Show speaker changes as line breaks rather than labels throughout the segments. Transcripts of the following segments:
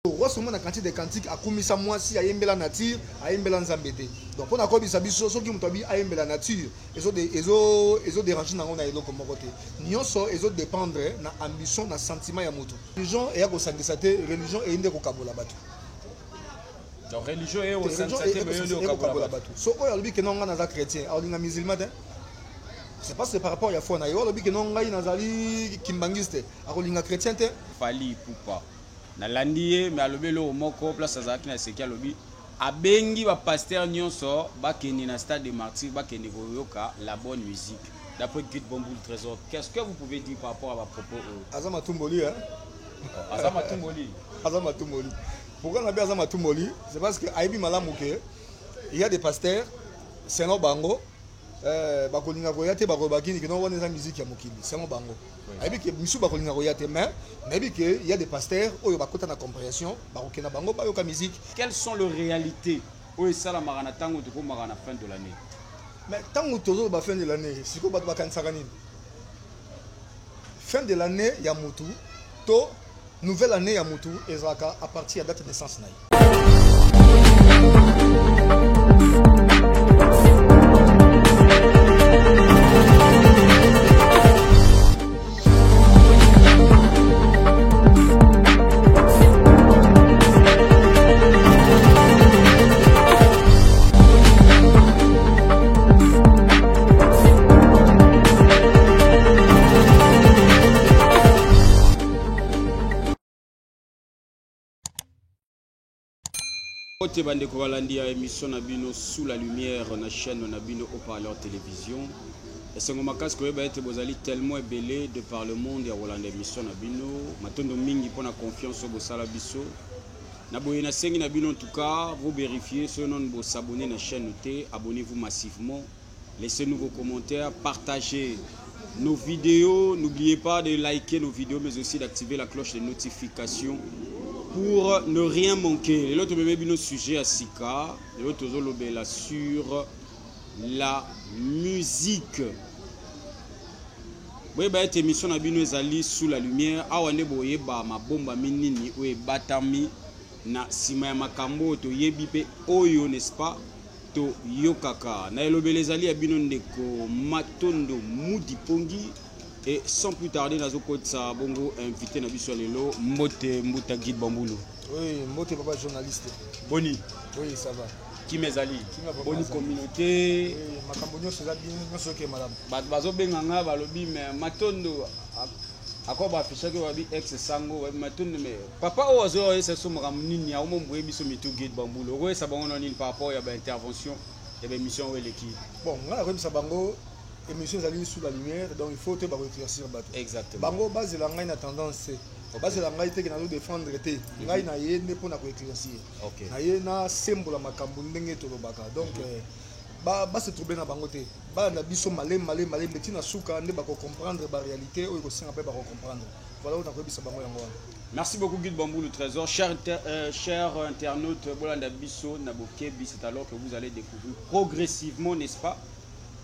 Roi Solomon na Cantique des Cantiques akumisa mwasi, ayembela nature, ayembela Nzambe te. Donc pona koyebisa biso soki moto abi ayembela nature, ezo ezo ezo déranger nango na eloko moko te. Nyonso ezo dépendre na ambition na sentiment ya moto. Religion eya kosangisa te, religion eyi nde kokabola bato.
Donc religion eya kosangisa te, mais eyi kokabola bato.
So oyo alobi ke non nga naza chrétien, aolinga musulman te. C'est parce que par rapport ya foi na ye, oyo alobi ke non ngai nazali kimbangiste, akolinga chrétien te.
Fally Ipupa Nalandi ye mais alobi eloko moko place azalaki na seki alobi abengi ba pasteurs nyonso bakende na stade de martyrs bakende koyoka la bonne musique d'après Guide Bomboul Trésor. Qu'est-ce que vous pouvez dire par rapport à ba propos oyo?
Aza matumboli hein?
Oh, aza matumboli.
Aza matumboli. Pourquoi nabi aza matumboli? C'est parce que ayebi malamu que il y a des pasteurs selon bango bakolinga koya te, bakoloba kini kino wana eza musique ya mokili selon bango. Ayebi ke misu bakolinga koya te, mais nayebi ke il y a des pasteurs oyo bakota na compréhension, bakokenda bango bayoka musique.
Quelles sont les réalités oyo esalamaka na ntango tokomaka na fin de l'année?
Mais ntango tozoloba fin de l'année, sikoyo bato bakanisaka nini? Fin de l'année ya mutu to nouvelle année ya mutu ezalaka à partir ya date de naissance na ye.
Mbote bandeko balandi ya émission na bino sous la lumière na chaîne na bino haut-parleur télévision. Esengo makasi koyeba ete bozali tellement ebele de par le monde ya kolanda émission na bino. Matondo mingi mpona confiance oyo bosala biso. Na boye nasengi na bino en tout cas vous vérifiez soki nanu bosabonner na chaîne te, abonnez-vous massivement. Laissez-nous vos commentaires, partagez nos vidéos. N'oubliez pas de liker nos vidéos, mais aussi d'activer la cloche de notification pour ne rien manquer. Lelo tomemi bino sujet ya sika. Lelo tozolobela sur la musique. Boyeba ete émission na bino ezali sous la lumière. Awa nde boyeba mabombami nini oyo ebatami na nsima ya makambo oyo toyebi mpe oyo, n'est-ce pas, toyokaka. Na elobeli ezali ya bino ndeko Matondo Mudi Pongi. Et sans plus tarder, nazokotisa bongo invité na biso ya lelo. Mbote Mbuta Guide Bambulu.
Oui, mbote papa journaliste.
Boni?
Oui, ça va.
Kim ezali. Boni communauté.
Oui, makambo nyonso eza bien, nyonso oke malamu.
Bato bazobenga nga balobi mais Matondo akwa baaffichaki babi ex sango babi Matondo, mais papa oyo azoyesa so makambo nini akomomboye biso mitu. Guide Bambulu, okoyesa bango na nini par rapport ya baintervention ya baémission oyo eleki?
Bon, ngai nakoyebisa bango émission ezali sous la lumière, donc il faut te bakoéclaircir bato.
Exactement.
Bango bazela ngai na tendance te, bazela ngai te ke nazodéfendre te. Ngai na ye nde mpona koéclaircir, na ye nasembola makambo ndenge tolobaka. Donc base trouble na bango te, balanda biso malembe malembe malembe ntina suka nde bakocomprendre baréalité oyo ekosenga mpe bakocomprendre. Voilà oyo nakoyebisa bango yango wana.
Merci beaucoup Guide Bambou le Trésor. Cher internaute, bolanda biso na bokebi, c'est alors que vous allez découvrir progressivement, n'est-ce pas,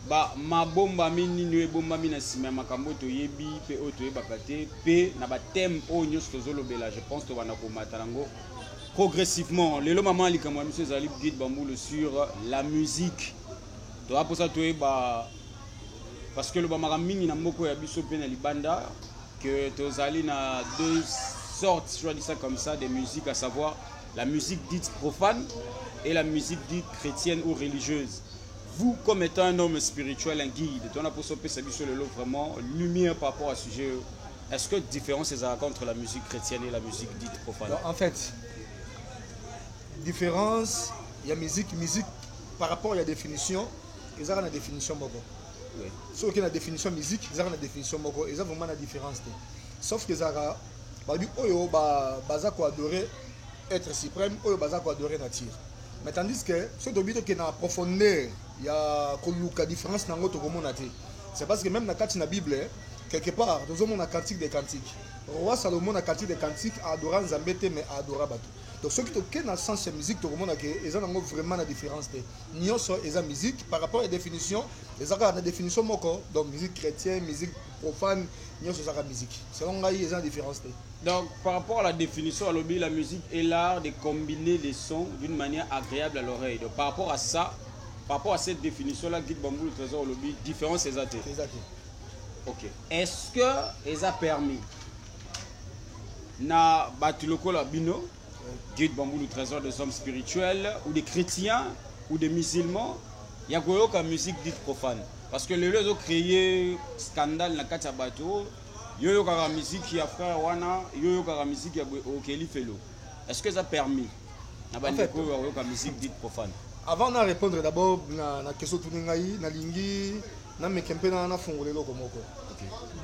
ba mabombami nini oyo ebombami na nsima ya makambo oyo toyebi mpe oyo toyebaka te mpe na bathème oyo nyonso tozolobela. Je pense tobanda komata yango progressivement. Lelo mama likambo ya biso ezali Guide Bambulu sur la musique. Toza mposa toyeba parce que elobamaka mingi na mboka ya biso mpe na libanda que tozali na deux sortes, je dois dire ça comme ça, de musique, à savoir la musique dite profane et la musique dite chrétienne ou religieuse. Vous, comme étant un homme spirituel, un guide, ton aposto biso lelo vraiment lumière par rapport à ce sujet. Est-ce que différence est entre la musique chrétienne et la musique dite profane?
Donc, en fait, différence, il y a musique, musique par rapport à la définition, ils ont la définition moko. Soki na définition musique, eza na définition moko, eza vraiment na différence te. Sauf que ezalaka babi oyo baza koadorer être suprême, oyo baza koadorer nature. Mais tandis que soki tobi tokende na profondeur ya koluka différence nango, tokomona te. C'est parce que même na kati na Bible, quelque part, tozomona Cantique des Cantiques. Roi Salomon na Cantique des Cantiques adora Nzambe te, mais adora bato. Donc soki tokende na sens ya musique, tokomona ke eza nango vraiment na différence te. Nyonso eza musique par rapport ya définition, eza kaka na définition moko. Donc musique chrétienne, musique profane, nyonso ezaka musique. Selon ngai, eza na différence te.
Donc, par rapport à la définition, alobi, la musique est l'art de combiner les sons d'une manière agréable à l'oreille. Donc, par rapport à ça, par rapport à cette définition-là, Guide Bambou, le trésor, alobi, différence eza te.
Eza te.
Ok. Est-ce que eza permis na bato lokola bino, Guide Bambou, le trésor, des hommes spirituels ou des chrétiens ou des musulmans, ya koyoka musique dite profane? Parce que lelo ezocréer scandale na kati ya bato: yo yokaka musique ya frère wana, yo yokaka musique ya boye, okeli felo. Est-ce que eza permis na bandeko oyo bakoyoka musique dite profane?
Avant na répondre d'abord na question tuni ngai, nalingi nameke mpe nafungola eloko moko.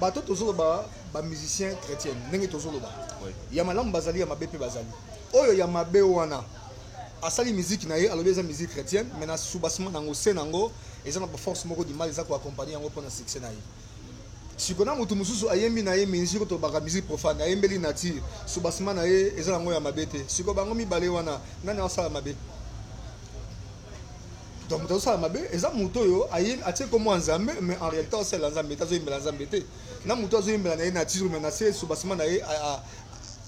Bato tozoloba, bamusicien chrétien, ndenge tozoloba, ya malamu bazali, ya mabe mpe bazali. Oyo ya mabe wana asali musique na ye, alobi eza musique chrétienne, mais na soubassement nango, se nango eza na baforce moko du mal eza koaccompagne yango mpona succès na ye. Siko na motu mosusu ayembi na ye musique oyo tolobaka musique profane, ayembeli nature, soubassement na ye eza nango ya mabe te. Siko bango mibale wana, nani asala mabe? Donc moto azosala mabe eza moto oyo atie kombo ya Nzambe, mais en réalité azosalela Nzambe te, azoyembela Nzambe te, na moto azoyembela na ye nature, mais na se soubassement na ye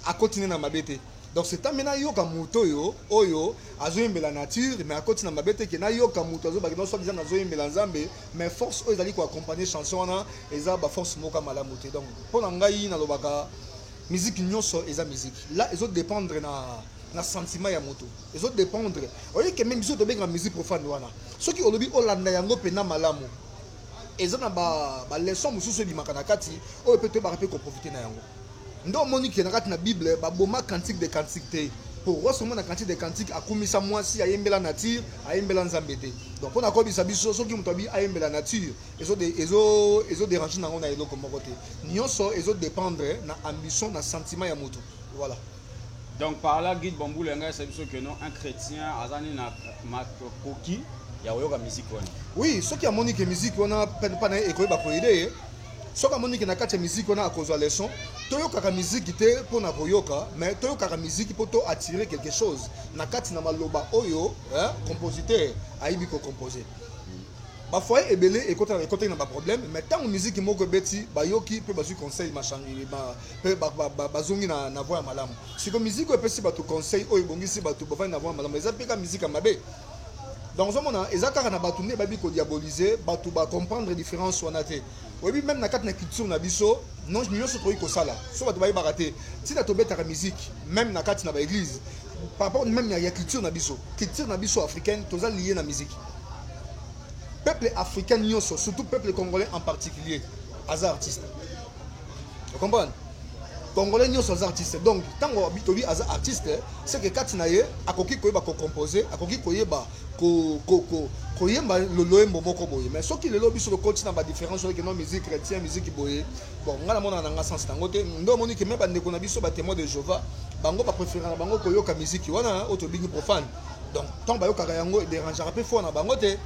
akoti nde na mabe te. Donc c'est tambe nayoka moto oyo azoyembela nature mais akoti na mabe te, ke nayoka moto azobaki non, soi-disant nazoyembela Nzambe, mais force oyo ezali koaccompagne chanson wana eza baforce moko ya malamu te. Donc mpo na ngai, nalobaka musique nyonso eza musique. Là, ezodépendre na sentiment ya moto, ezodépendre. Oyeke même biso tobengaka musique profane wana, soki olobi olanda yango mpena malamu, eza na baleçon mosusu ebimaka na kati oyo mpe toyebaka mpe koprofite na yango. Nde omoni ke na kati na Bible baboma Cantique de Cantique te, po roi Solomon na Cantique de Cantique akumisa mwasi, ayembela nature, ayembela Nzambe te. Donc mpona koyebisa biso, soki moto abi ayembela nature, ezodérange nango na eloko moko te. Nyonso ezodépendre na ambition, na sentiment ya moto, voilà.
Donc par là, Guide Bambou ngai esa biso que non, un chrétien aza nini na makoki ya koyoka musique wana?
Oui, soki amoni ke musique wana mpa na ye ekoyeba koaider ye, soki amoni ke na kati ya musique wana akozwa leçon. Toyokaka musique te mpona koyoka, mais toyokaka musique mpo to attirer quelque chose na kati na maloba oyo, hein, compositeur ayebi kocompose. Bafoyer ebele ekotaki na baproblème, mais ntango musique moko ebeti, bayoki mpe bazwi conseil, mpe bazongi na voie ya malamu. Siko musique oyo epesi bato conseil, oyo ebongisi bato, bavandi na voie ya malamu, eza mpe ka musique ya mabe. Donc ozomona eza kaka na bato nde bayebi kodiaboliser bato, bacomprendre différence wana te. Oyebi, même na kati na culture na biso, non, nyonso tokoki kosala so bato bayebaka te ntina tobetaka musique même na kati na baéglise. Par rapport même ya culture na biso, culture na biso africaine, toza lié na musique. Peuple africain nyonso, surtout peuple congolais en particulier, aza artiste. Comprendre, congolais nyonso aza artiste. Donc ntango tobi aza artiste, c'est que kati na ye akoki koyeba kocompose, akoki koyeba koyemba loyembo moko boye. Mais soki lelo biso tokoti na badifférence oyo no musique chrétien, musique boye, bon, ngai namona na nga sens nango te. Nde omoni ke me bandeko na biso batémoin de Jéhovah, bango bapréféré na bango koyoka musique wana oyo tobingi profane. Donc ntango bayokaka yango, edérangeaka mpe foi na bango te.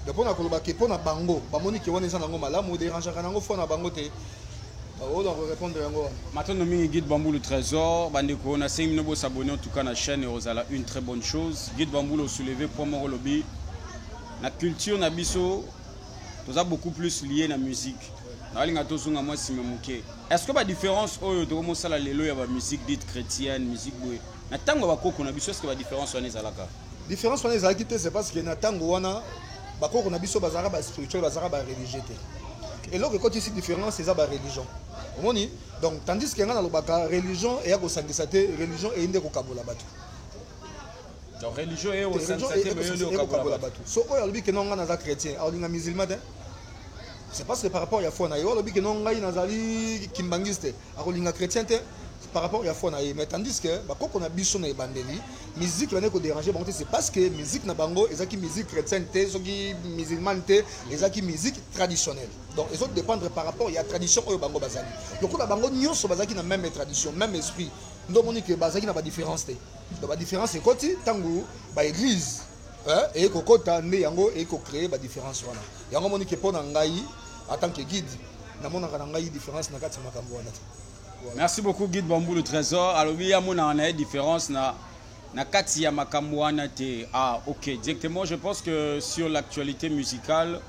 Donc mpona koloba ke mpo na bango bamoni ke wana eza nango malamu, edérangeaka nango foi na bango te. Oyo donc répondre yango wana.
Matondo mingi, Guide Bambou le trésor. Bandeko, nasengi bino bosabonner en tout cas na chaîne, ozala une très bonne chose. Guide Bambou osoulevé point moko, lobi na culture na biso toza beaucoup plus lié na musique. Nalinga tozonga mwa nsima moke. Est ce que badifférence oyo tokomosala lelo ya bamusique dite chrétienne, musique boye, na ntango ya bakoko na biso, est ce que badifférence wana ezalaka?
Différence wana ezalaki te. C'est parce que na ntango wana bakoko na biso bazalaka baspirituel, bazalaka bareligieux te. Eloko ekotisi différence eza bareligion, omoni. Donc tandis ke ngai nalobaka religion eya kosangisa te, religion eyi nde kokabola bato.
Donc religion eye kosangisa te, mais yo nde
okabola bato. So oyo alobi ke no, ngai naza chrétien, aolinga musulman te, c'est parce que par rapport ya foi na ye. Oyo alobi ke no, ngai nazali kimbangiste, akolinga chrétien te par rapport ya foi na ye. Mais tandis que bakoko na biso na ebandeli, musique bande kodérange bango te, c'est parce que musique na bango ezalaki musique chrétienne te, soki musulmane te, ezalaki musique traditionnelle. Donc ezodépendre par rapport ya tradition oyo bango bazali. Lokola bango nyonso bazalaki na même tradition, même esprit, nde omoni ke bazalaki na badifférence te. Donc badifférence ekoti ntango baéglise eye kokota, nde yango eye kocréer badifférence wana. Yango omoni ke mpo na ngai en tant que guide, namonaka na ngai différence na kati ya makambo wana te.
Merci beaucoup, Guide Bambou le trésor. Alobi amonaka na ye différence na kati ya makambo wana te. Ah ok, directement, je pense que sur l'actualité musicale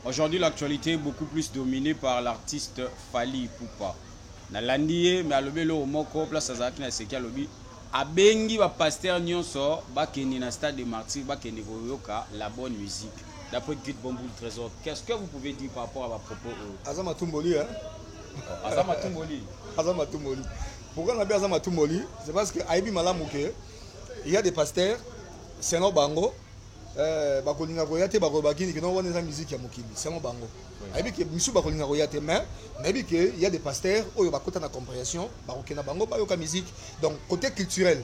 Aujourd'hui, l'actualité est beaucoup plus dominée par l'artiste Fally Ipupa. Nalandi ye, mais alobi eloko moko place azalaki na seki, alobi abengi ba pasteur nyonso bakende na stade de Martyr, bakende koyoka la bonne musique. D'après Guide Bamboul Trésor, qu'est-ce que vous pouvez dire par rapport à ba propos oyo?
Aza matumboli, hein?
Aza matumboli.
Aza matumboli. Pourquoi nabi aza matumboli? C'est parce que ayebi malamu ke il y a des pasteurs, selon bango, bakolinga koya te, bakoloba kini kino wana eza musique ya mokili, selon bango. Ayebi ke misu bakolinga koya te, mais nayebi ke il y a des pasteurs oyo bakota na compréhension, bakokenda bango bayoka musique. Donc côté culturel,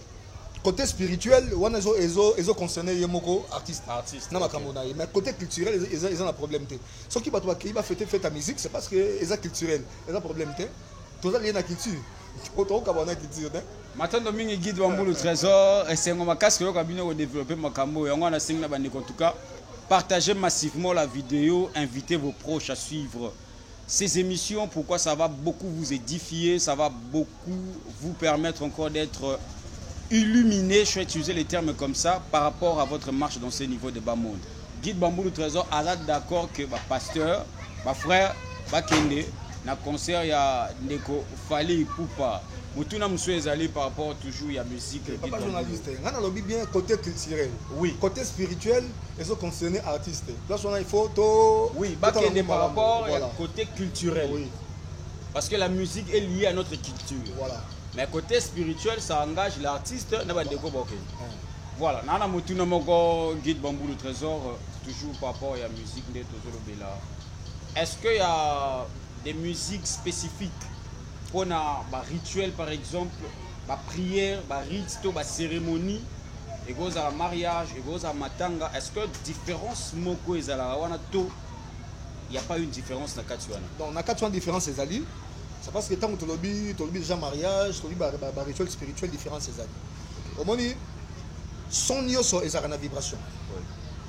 côté spirituel, wana ezo concerner ye moko artiste.
Artiste,
na makambo na ye. Mais côté culturel, eza na problème te. Soki bato bakei bafete fête ya musique, c'est parce que eza culturel, eza problème te. Toza lié na culture, tokokaba na culture te.
Matondo mingi, Guide Bambulu Trésor. Esengo makasi koyoka bino kodévelopper makambo oyo. Yango wana asengi na bandeko, en tout cas, partagez massivement la vidéo, invitez vos proches à suivre ces émissions. Pourquoi? Ça va beaucoup vous édifier, ça va beaucoup vous permettre encore d'être illuminé, je vais utiliser les termes comme ça, par rapport à votre marche dans ce niveau de bas monde. Guide Bamboulou Trésor aza d'accord que ba pasteur, ba frère bakende na concert ya ndeko Fally Ipupa. Motuna mosusu ezali par rapport toujours ya musique. Guide
Papa
Bamboulou.
journaliste, nga nalobi bien côté culturel. Côté spirituel, ezo concerner artiste. Place wana, il faut to
Oui,
totala
bakende
yango
par
malamu.
rapport
Voilà.
ya côté culturel. Parce que la musique est liée à notre culture. Mais côté spirituel, ça engage l'artiste na bandeko bakende. Voilà, nana motuna moko, Guide Bamboulou Trésor, toujours par rapport à la musique nde tozolobela. Est-ce qu'il y a des musiques spécifiques pour na ba rituel par exemple, ba prière, ba rite to ba cérémonie, ekozala mariage, ekozala matanga? Est-ce que différence moko ezalaka wana to il n'y a pas une différence na kati wana?
Donc na kati wana différence ezali, c'est parce que ntango tolobi déjà mariage, tolobi ba rituel spirituel, différence ezali. Omoni, son nyonso ezalaka na vibration.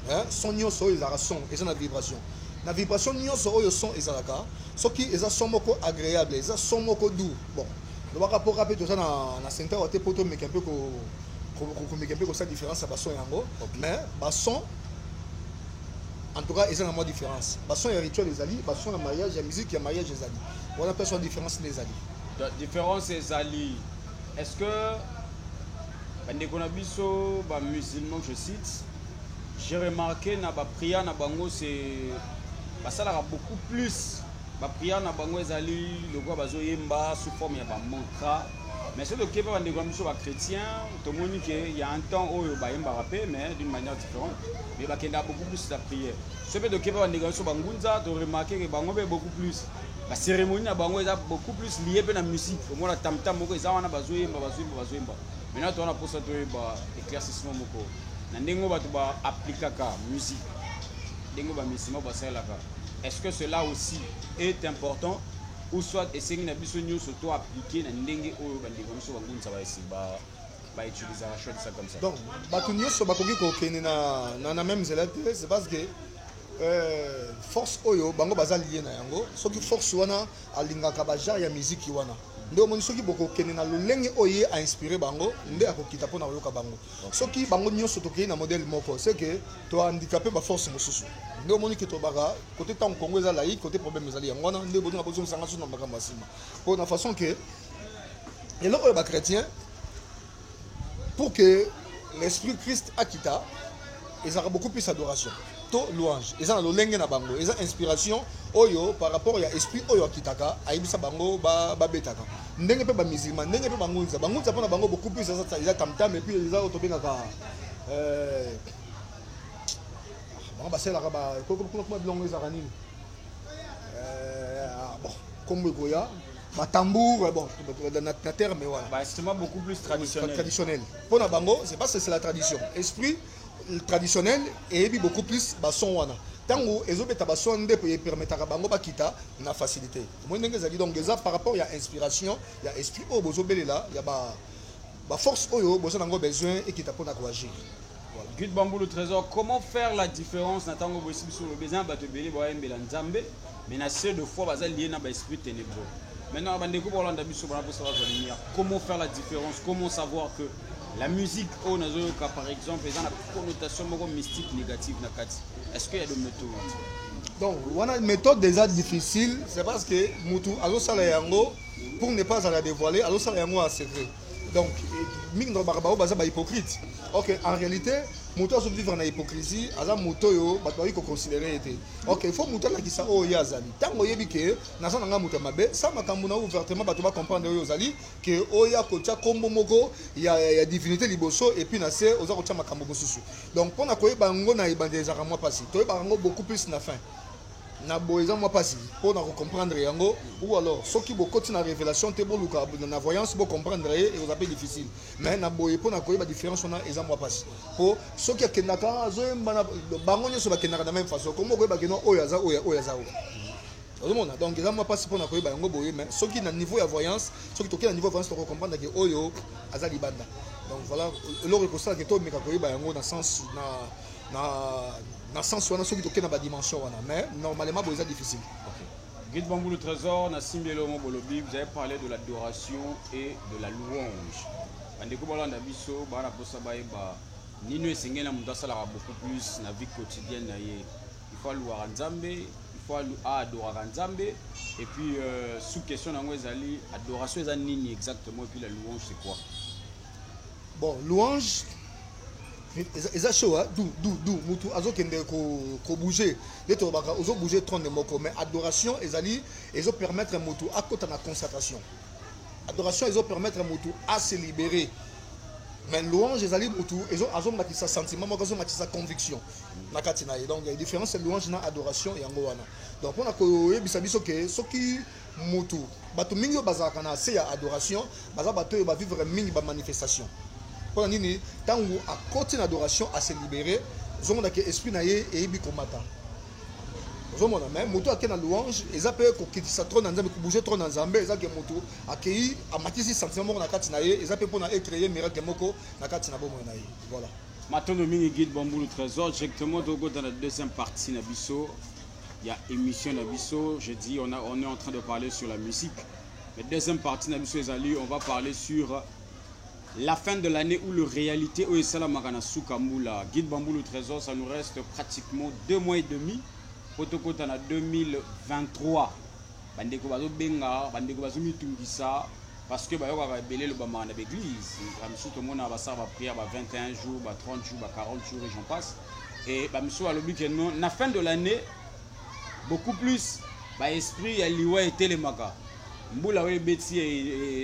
Hein? Son nyonso oyo ezalaka son, eza na vibration. Na vibration nyonso oyo son ezalaka, soki eza son moko agréable, eza son moko doux. Bon, lobaka mpo mpe toza na center te mpo tomeka mpe komeka mpe kosala différence ya bason yango. Mais bason en tout cas eza na mwa différence. Bason ya rituel ezali, bason ya mariage, ya musique ya mariage ezali. Wana mpe so différence nde ezali.
Donc, différence ezali, est-ce que bandeko na biso bamusulman, je cite, j'ai remarqué na baprière na bango, c'est basalaka beaucoup plus baprière na bango ezali lokola bazoyemba sous forme ya bamantra. Mais soki toke mpe bandeko na biso bachrétien, tomoni ke y a un temps oyo bayembaka mpe, mais d'une manière différente, mais bakendaka beaucoup plus la prière. So mpe toke mpe bandeko na biso bangunza, toremarquer ke bango mpe beaucoup plus bacérémonie na bango eza beaucoup plus lié mpe na musique. Omona tamtam moko eza wana, bazoyemba, bazoyemba, bazoyemba. Maintenant towana mposa toyeba éclaircissement moko na ndenge oyo bato baaplikaka musique, ndenge oyo bamusulman basalelaka. Est-ce que cela aussi est important ou soit esengi na biso nyonso to appliquer na ndenge oyo bandeko biso bangunza bautilisaka choix de ça comme ça?
Donc bato nyonso bakoki kokende na même nzela te. C'est parce que force oyo bango baza lié na yango, soki force wana alingaka bagenre ya miziki wana, nde omoni soki bokokende na lolenge oyo ye ainspiré bango, nde akokita mpona koyoka bango. Soki bango nyonso tokei na modèle moko, c'est que tohandicaper baforce mosusu. Nde omoni ke tobaka côté ntango Kongo eza laïque, côté problème ezali yango wana. Nde bolinga bozongisanga so na makambo ya nsima mpo na façon ke eloko oyo bachrétien, pour que l'esprit Christ akita, ezalaka beaucoup plus adoration to louange. Eza na lolenge na bango, eza inspiration oyo par rapport ya esprit oyo akitaka, ayebisa bango babetaka. Ndenge mpe bamusulman, ndenge mpe bangunza, bangunza mpona bango beaucoup plus eza tamtam. Et puis eza oyo tobengaka bango basalelaka kuna bilongo ezalaka nini, bon, kombo ekoya, batambour, bon, na terme wana.
Bainstrument beaucoup plus traditionnel.
Traditionnel mpona bango, c'est parce que c'est la tradition. Esprit traditionnel eyebi beaucoup plus bason wana. Ntango ezobeta bason, nde epermetaka bango bakita na facilité. Omoni ndenge ezali. Donc eza par rapport ya inspiration ya esprit oyo bozobelela, ya baforce oyo boza nango besoin ekita mpona koagir. Voilà.
Guide Bamboulou Trésor, comment faire la différence na ntango boyesi biso lobi eza na bato ebele bayembela Nzambe, mais na se de fois baza lié na baesprit ténébreux? Maintenant, bandeko bolanda biso, bana mposa bazwa lumière. Comment faire la différence? Comment savoir que la musique oyo nazoyoka par exemple eza na connotation moko mystique négative na kati? Est-ce qu'il y a de méthodes?
Donc wana méthode eza difficile, c'est parce que mutu azosala yango pour ne pas azala dévoiler, azosala yango en secret. Donc mingi na balobaka bango baza bahypocrite. Ok, en réalité moto azovivre na hypocrisie aza moto oyo bato bakoki koconsidérer ye te. Ok, il faut moto alakisa oyo ye azali. Ntango oyebi ke naza na ngai moto ya mabe, sa makambo na ouvertement, bato bacomprendre oyo ozali, ke oya kotia nkombo moko ya divinité liboso et puis na se oza kotia makambo mosusu. Donc mpona koyeba yango na ebandeli ezalaka mwa mpasi, toyebaka yango beaucoup plus na fin. Na boye eza mwa mpasi mpona kocomprendre yango, ou alors soki bokoti na révélation te, boluka na voyance, bocomprendre ye, ekozala mpe difficile. Mais na boye, mpona koyeba différence wana eza mwa mpasi, mpo soki akendaka azoyemba na bango nyonso bakendaka na même façon, komo koyeba keno oyo aza oyo, oyo aza oyo, ozomona. Donc eza mwa mpasi mpona koyeba yango boye. Mais soki na niveau ya voyance, soki tokei na niveau ya voyance, tokocomprendre ke oyo aza libanda. Donc voilà eloko ekosalaka tomeka koyeba yango na sens na sens wana, soki tokei na badimension wana. Mais normalement boye eza difficile.
Guide Bamboulou Trésor, Nassimbi Elomo Bolobi, vous avez parlé de l'adoration et de la louange. Bandeko balanda biso, bana posa bayeba nino esengeli na moto asalaka beaucoup plus na vie quotidienne na ye. Il faut alouaka Nzambe, il faut aadoraka Nzambe. Et puis sous question nango ezali adoration eza nini exactement, et puis la louange, c'est quoi?
Bon, louange eza chaud, du mutu azokende kobouger nde tolobaka ozobouger trône moko. Mais adoration ezali ezopermettre mutu akota na consacration. Adoration ezopermettre mutu ase libérer. Mais louange ezali mutu azomatisa sentiment moko, azomatisa conviction na kati na ye. Donc différence ya louange na adoration yango wana. Donc mpona koyebisa biso ke soki mutu, bato mingi oyo bazalaka na se ya adoration baza bato oyo bavivre mingi bamanifestation. Mpona nini? Ntango akoti na adoration, ase libéré, ozomona ke esprit na ye eyebi komata, ozomona. Mais moto ake na louange, eza mpe kokitisa trône na Nzambe, kobouger trône na Nzambe. Eza ke moto akei amatisi sentiment moko na kati na ye, eza mpe mpona ecréer miracle moko na kati na bomoi na ye. Voilà.
Matondo mingi, Guide Bamboulou Trésor. Directement tokota na deuxième partie na biso ya émission na biso. Je dis, on est en train de parler sur la musique, la deuxième partie na biso ezali, on va parler sur la fin de l'année ou le réalité oyo esalamaka na suka mbula. Guide Bamboulou Trésor, ça nous reste pratiquement 2 mois et demi po tokota na 2023. Bandeko bazobenga, bandeko bazomitungisa parce que bayokaka ebele elobamaka na baeglise. Bamisusu tomona basala baprière ba 21 jours, ba 30 jours, ba 40 jours et j'en passe. Et bamisusu balobi ke non, na fin de l'année beaucoup plus baesprit ya liwa etelemaka. Mbula oyo ebeti,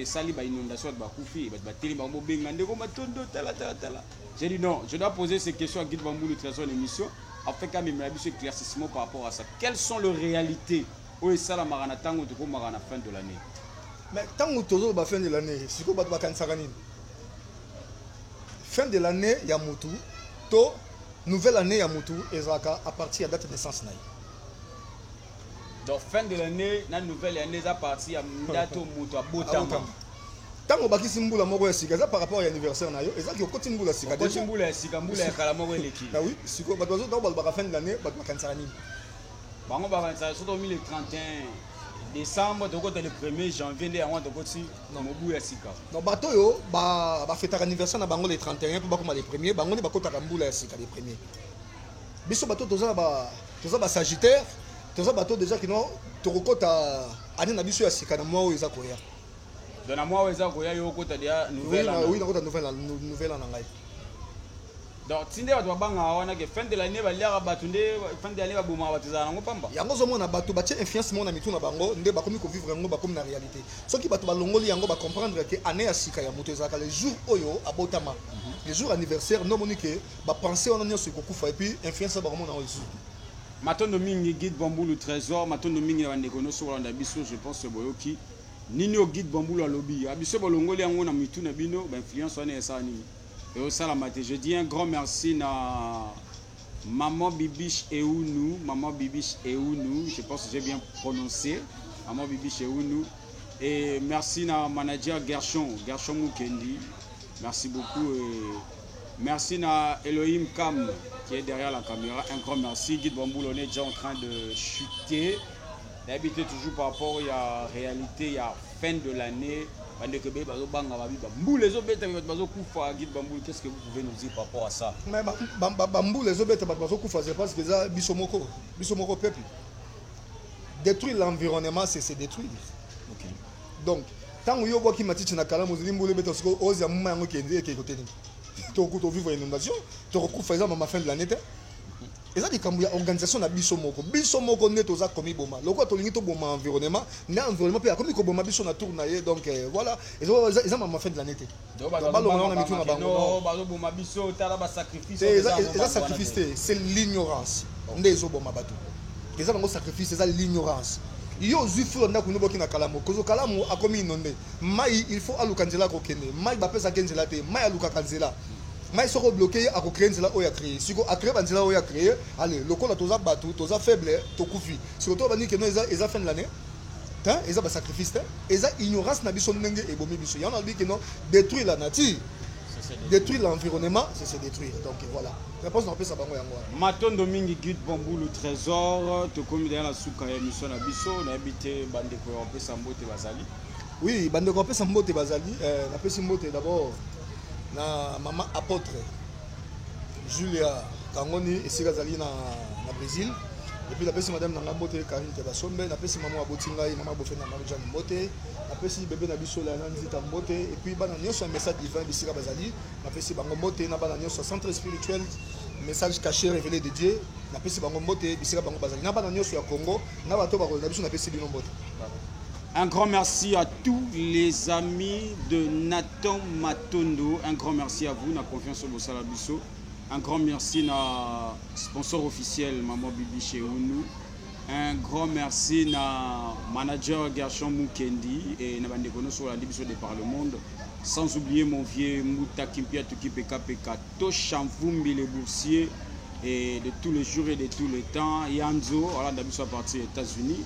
esali bainondation, bato bakufi, bato batelemi, bango bobenga ndeko Matondo, tala tala tala. J'ai dit non, je dois poser ces questions à Guide Bamboulou Trésor, l'émission afin kamemela biso éclaircissement par rapport à ça. Quelles sont les réalités oyo esalamaka na ntango tokomaka na fin de l'année?
Mais ntango tozoloba fin de l'année, sikoyo bato bakanisaka nini? Fin de l'année ya mutu to nouvelle année ya mutu ezalaka à partir ya date de naissance na ye.
Donc fin de l'année na nouvelle année eza partir ya date oyo moto abotama.
Ntango obakisi mbula moko ya sika, eza par rapport ya anniversaire na yo, ezaki okoti mbula ya sika.
Okoti mbula ya sika, mbula ya kala moko eleki.
Ah oui, sikoyo bato bazo, ntango balobaka fin de l'année, bato bakanisaka nini?
Bango bakanisaka soki tomi le 31 décembre, tokota le 1er janvier, nde yango tokoti mobu ya sika.
Donc bato oyo bafetaka anniversaire na bango le 31 mpo bakoma le premier, bango nde bakotaka mbula ya sika le premier. Biso bato toza toza basagittaire, toza bato déjà kino tokokota année na biso ya sika na mwa oyo eza koya.
Donc na mwa oyo eza koya, yo okota deya nouvelle année?
Oui, nakota nouvelle année na ngai.
Donc ti nde bato babangaka wana ke fin de l'année baliaka bato, nde fin de l'année babomaka bato, ezala nango pamba.
Yango ozomona bato batie influence moko na mitu na bango, nde bakomi kovivre yango, bakomi na réalité. Soki bato balongoli yango, bacomprendre ke année ya sika ya moto ezalaka le jour oyo abotama, le jour anniversaire, nde omoni ke bapense wana nyonso ekokufa et puis influence bakomona yango lisusu.
Matondo mingi, Guide Bambulu Trésor. Matondo mingi na bandeko nyonso kolanda biso. Je pense boyoki nini oyo Guide Bambulu alobi. Biso bolongoli yango na mitu na bino, bainfluence wana esala nini, eosalama te. Je dis un grand merci na Maman Bibiche Eounou. Maman Bibiche Eounou, je pense que j'ai bien prononcé, Maman Bibiche Eounou. Et merci na manager Gershon, Gershon Mukendi, merci beaucoup. Et merci na Elohim Kam qui est derrière la caméra. Un grand merci. Guide Bamboul, on est déjà en train de chuter. D'habiter toujours par rapport à la réalité, il y a Fin de l'année, bandeko ebele bazobanga, babi bambula ezobeta, bato bazokufa. Guide Bambulu, qu'est ce que vous pouvez nous dire par rapport à ça?
Mais bambula ezobeta, bato bazokufa, c'est parce que eza biso moko, biso moko peuple. Détruire l'environnement, c'est se détruire. Donc ntango yo obwaki matiti na kalamu, ozali mbula ebeta, sikoyo ozwa muma yango ekende, ekei kote nini? Tovivre inondation, tokokufa. Eza mama fin de l'année te, eza likambo ya organisation na biso moko. Biso moko nde toza komiboma. Lokola tolingi toboma environnement, nde environnement mpe akomi koboma biso na tour na ye. Donc voilà, eza mama fin de l'année te. Balonga wana mitu na bango.
Bazoboma biso, tala basacrifice.
Eza sacrifice te, c'est l'ignorance nde ezoboma bato. Eza bango sacrifice, eza l'ignorance. Yo ozwi fula ndako, no boki na kalamu, kozo kalamu akomi inondé. Mai, il faut aluka nzela akokende. Mai bapesaki nzela te, mai alukaka nzela. Mai soki obloquer ye, akocréer nzela oyo acréer. Siko acréer banzela oyo acréer. Ale lokola toza bato, toza faible, tokufi. Siko to bandi keno eza fin de l'année te, eza basacrifice te, eza ignorance na biso ndenge ebomi biso. Yango nalobi keno détruire la nature, détruire l'environnement, c'est se détruire. Donc voilà réponse napesa bango, yango wana.
Matondo mingi, Guide Bambulu Trésor. Tokomi deya na suka ya émission na biso. Nayebi te, bandeko ya kopesa mbote bazali?
Oui, bandeko bapesa mbote bazali. Napesi mbote d'abord na mama apôtre Julia Kangoni, esika azali na Brésil. Et puis napesi madame na nga mbote, Karine Tebasombe. Napesi mama aboti ngai, mama Bofe na Marujane mbote. Napesi bebe na biso Lana Nzita mbote. Et puis bana nyonso ya Message Divin, bisika bazali, napesi bango mbote. Na bana nyonso ya Centre Spirituel Message Caché Révélé de Dieu, napesi bango mbote bisika bango bazali. Na bana nyonso ya Congo, na bato bakolanda biso, napesi bino mbote.
Un grand merci à tous les amis de Nathan Matondo. Un grand merci à vous, na confiance au Bosala Biso. Un grand merci na sponsor officiel, Maman Bibi Cheounou. Un grand merci na manager Gershon Mukendi et na bandeko nyonso olandi biso de par le monde. Sans oublier mon vieux Mouta Kimpia Tuki PK PK Toshamvumbi les boursiers et de tous les jours et de tous les temps. Yanzo, voilà, d'abord à partir des États-Unis.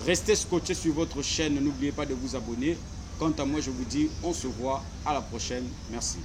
Restez scotchés sur votre chaîne, n'oubliez pas de vous abonner. Quant à moi, je vous dis, on se voit à la prochaine. Merci.